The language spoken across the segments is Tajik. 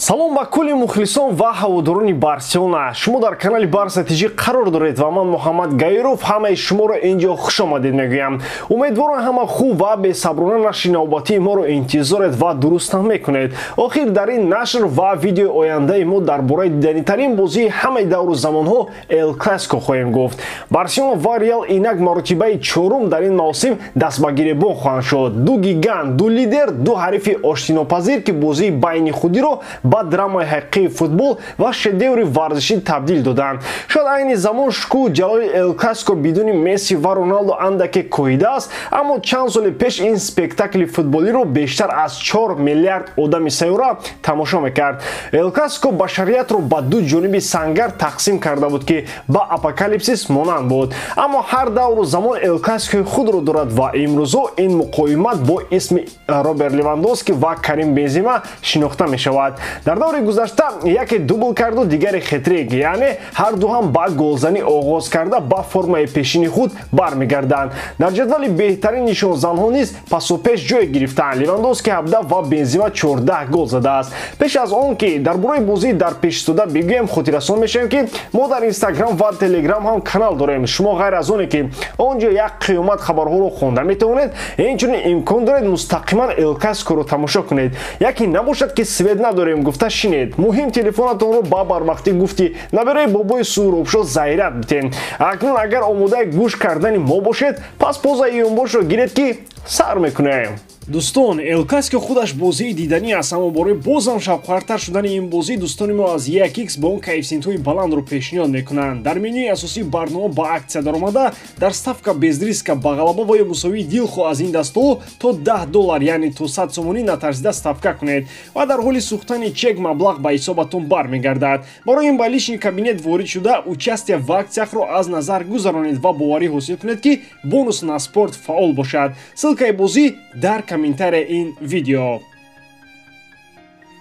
Салом ба кулли мухлисон ва ҳаводорони Барселона. Шумо дар канали Барса ТЖ қарор доред ва ман Муҳаммад Гаиров ҳамаи шуморо инҷо хуш омадед мегӯям. Умедворам ҳама хуб ва бесаброна нашри навбатии моро интизоред ва дуруст ҳам мекунед. Охир дар ин нашр ва видеои ояндаи мо дар бораи диданитарин бозии ҳамаи давру замонҳо Эл Классико хоҳем гуфт. Барселона ва Реал инак маротибаи чорум дар ин мавсим даст ба гиребон хоҳанд шуд. Ду гигант, ду лидер, ду ҳарифи оштинопазир, ки бозии байни худиро ба драмаи ҳақиқии футбол ва шедеври варзишӣ табдил доданд. Шояд айни замон шукӯҳу ҷалоли Эл Классико бидуни Месси ва Роналдо андаке коҳидааст, аммо чанд соли пеш ин спектакли футболиро бештар аз 4 миллиард одами сайёра тамошо мекард. Эл Классико башариятро ба ду ҷониби сангар тақсим карда буд, ки ба апокалипсис монанд буд. Аммо ҳар давру замон Эл Классикои худро дорад ва имрӯзо ин муқовимат бо исми Роберт Левандовски ва Карим Бензема шинохта мешавад. Дар даври гузашта яке дубл карду дигаре хетрик, яъне ҳарду ҳам ба голзанӣ оғоз карда ба формаи пешини худ бармегарданд. Дар ҷадвали беҳтарин нишонзанҳо низ пасу пеш ҷой гирифтанд. Левандовски 17 ва Бензема 14 гол задааст. Пеш аз он ки дар бораи бозии дар пешистода бигӯем, хотиррасон мешавем, ки мо дар Инстаграм ва Телеграм ҳам канал дорем. Шумо ғайр аз оне ки он ҷо як қиёмат хабарҳоро хонда метавонед, инчунин имкон доред мустақиман Эл Классикоро тамошо кунед. Яке набошад, ки свет надорем гуфта шинед. Муҳим телефонатонро ба барвақтӣ гуфти набераи бобои Суҳробшо заряд битен. Акнун агар омодаи гӯш кардани мо бошед, пас позаи ёнбошро гиред, ки сар мекунем. Дӯстон, Эл Классико худаш бозии диданӣ аст, аммо барои бозам шавқовартар шудани ин бозӣ дӯстони мо аз 1x бо он коэффисиентҳои баландро пешниҳод мекунанд. Дар менюи асосии барнома ба акция даромада, дар ставка без риска ба ғалаба ва ё мусовии дилхоҳ аз ин дастҳо то 10 доллар, яъне то 100 сомонӣ натарсида ставка кунед ва дар ҳоли сӯхтани чек маблағ ба ҳисобатон бармегардад. Барои ин ба личный кабинет ворид шуда, участие в акциях-ро аз назар гузаронед ва боварӣ ҳосил кунед, ки бонус на спорт фаъол бошад. Ссылкаи бозӣ дар комментария ин видео.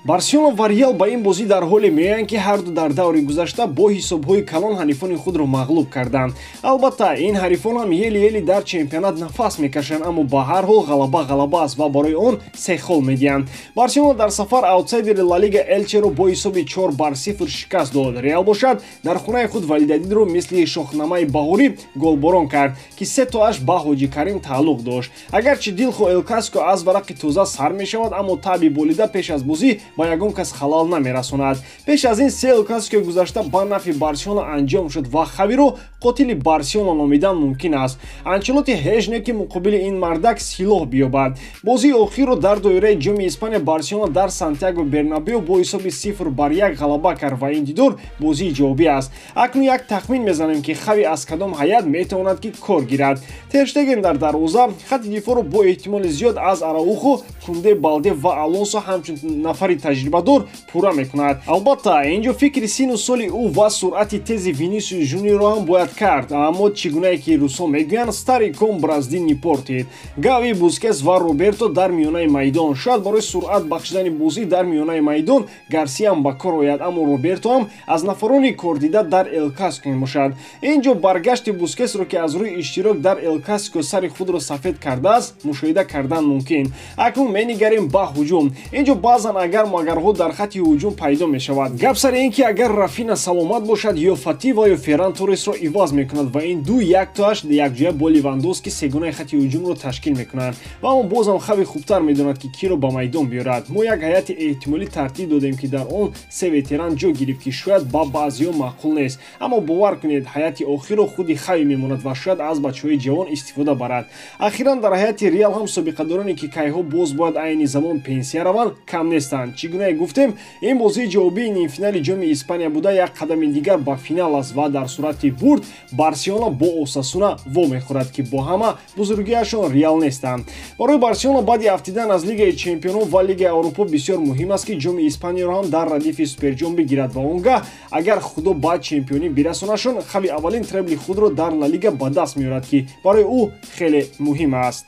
Барселона ва Реал ба ин бозӣ дар ҳоле меоянд, ки ҳарду дар даври гузашта бо ҳисобҳои калон ҳанифони худро мағлуб карданд. Албатта, ин ҳарифон ҳам ели-ели дар чемпионат нафас мекашанд, аммо ба ҳар ҳол ғалаба ғалаба аст ва барои он се хол медиҳанд. Барселона дар сафар аутсайдери Ла Лига Элчеро бо ҳисоби 4-0 шикаст дод. Реал бошад, дар хонаи худ Валидадидро мисли шохнамаи баҳорӣ голборон кард, ки се тоаш ба Ҳоҷи Карим тааллуқ дошт. Агарчи дилхоҳ Эл Классико аз варақи тоза сар мешавад, аммо таъби болида пеш аз бозӣ ба ягон кас халал намерасонад. Пеш аз ин се Эл Классикои гузашта ба нафъи Барселона анҷом шуд ва Хавиро қотили Барселона номидан мумкин аст. Анчелоти ҳеҷ не ки муқобили ин мардак силоҳ биёбад. Бозии охирро дар доираи Ҷоми Испания Барселона дар Сантьяго Бернабео бо ҳисоби 0-1 ғалаба кард ва ин дидор бозии ҷавобӣ аст. Акнун як тахмин мезанем, ки Хави аз кадом ҳайат метавонад ки кор гирад. Тер Штеген дар дарвоза, хатти дифоъро бо эҳтимоли зиёд аз Араухо, Кунде, Балде ва Алонсо ҳамчун нафари таҷрибадор пурра мекунад. Албатта, инҷо фикри сину соли ӯ ва суръати тези Винисиус Жуниорро ҳам бояд кард, аммо чӣ гунае ки русҳо мегӯянд, старый конь борозды не портит. Гави, Бускес ва Роберто дар миёнаи майдон. Шояд барои суръат бахшидани бозӣ дар миёнаи майдон Гарсиям ба кор ояд, аммо Роберто ҳам аз нафарони кордида дар Эл Классико мебошад. Инҷо баргашти Бускесро, ки аз рӯи иштирок дар Эл Классико сари худро сафед кардааст, мушоҳида кардан мумкин. Акнун менигарем ба ҳуҷум. Инҷо баъзан агар магарҳо дар хатти ҳуҷум пайдо мешавад. Гап сари ин ки агар Рафина саломат бошад, ё Фати ва ё Ферран Торресро иваз мекунад ва ин ду яктоаш якҷоя бо Левандовски сегонаи хатти ҳуҷумро ташкил мекунанд. Ва аммо бозам Хави хубтар медонад, ки киро ба майдон биёрад. Мо як ҳайати эҳтимолӣ тартиб додем, ки дар он се ветеран ҷой гирифт, ки шояд ба баъзеҳо маъқул нест, аммо бовар кунед, ҳайати охирро худи Хави мемонад ва шояд аз бачаҳои ҷавон истифода барад. Ахиран дар ҳайати Реал ҳам собиқадороне, ки кайҳо боз бояд айни замон пенсия раванд, кам нестанд. Чӣ гунае гуфтем, ин бозии ҷавобии нимфинали Ҷоми Испания буда, як қадами дигар ба финал аст ва дар сурати бурд Барселона бо Осасуна вомехӯрад, ки бо ҳама бузургиашон Реал нестанд. Барои Барселона баъди афтидан аз Лигаи чемпионон ва Лигаи Аврупо бисёр муҳим аст, ки Ҷоми Испанияро ҳам дар радифи суперҷом бигирад ва он гаҳ, агар Худо ба чемпионӣ бирасонашон, Хави аввалин требли худро дар Ла Лига ба даст меорад, ки барои ӯ хеле муҳим аст.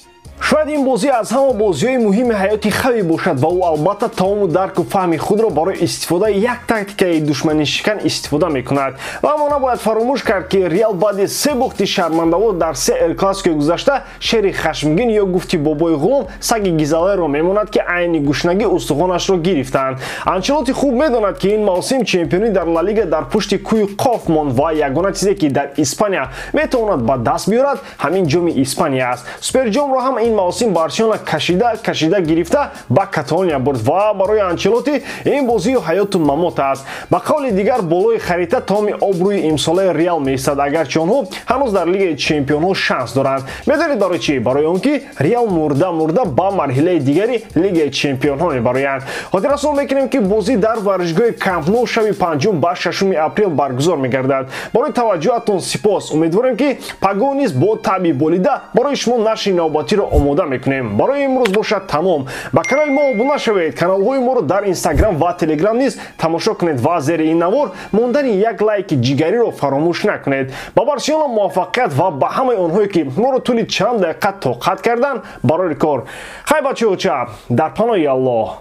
Шояд ин бозӣ аз ҳама бозиҳои муҳими ҳаёти Хави бошад ва ӯ албатта тамому дарку фаҳми худро барои истифодаи як тактикаи душманишикан истифода мекунад. Ва аммо набояд фаромӯш кард, ки Реал баъди се бохти шармандавор дар се Эл Классикои гузашта шери хашмгин ё гуфти бобои ғулом саги гизалайро мемонад, ки айни гушнагӣ устухонашро гирифтанд. Анчелоти хуб медонад, ки ин мавсим чемпионӣ дар Ла Лига дар пушти кӯи Қоф монд ва ягона чизе, ки дар Испания метавонад ба даст биёрад, ҳамин ҷоми Испания аст. Суперҷомро ҳам ин мавсим Барселона кашида кашида гирифта ба Каталония бурд ва барои Анчелоти ин бозии ҳаёту мамот аст. Ба қавли дигар, болои харита тамоми обрӯи имсолаи Реал меистад, агарчи онҳо ҳанӯз дар Лигаи чемпионҳо шанс доранд. Медонед барои чӣ? Барои он ки Реал мурда мурда ба марҳилаи дигари Лигаи чемпионҳо мебароянд. Хотиррасон мекунем, ки бозӣ дар варзишгоҳи Камп Ноу шаби 5 ба 6 апрел баргузор мегардад. Барои таваҷҷӯҳатон сипос. Умедворем, ки пагоҳ низ бо таъби болида барои шумо нашри навбатиро омода мекунем. Барои имрӯз бошад тамом. Ба канали мо обуна шавед, каналҳои моро дар Инстаграм ва Телеграм низ тамошо кунед ва зери ин навор мондани як лайки ҷигариро фаромӯш накунед. Ба Барселона муваффақият ва ба ҳамаи онҳое, ки моро тӯли чанд дақиқа тоқат карданд, барори кор. Хай, бачаҳоча, дар паноҳи Аллоҳ.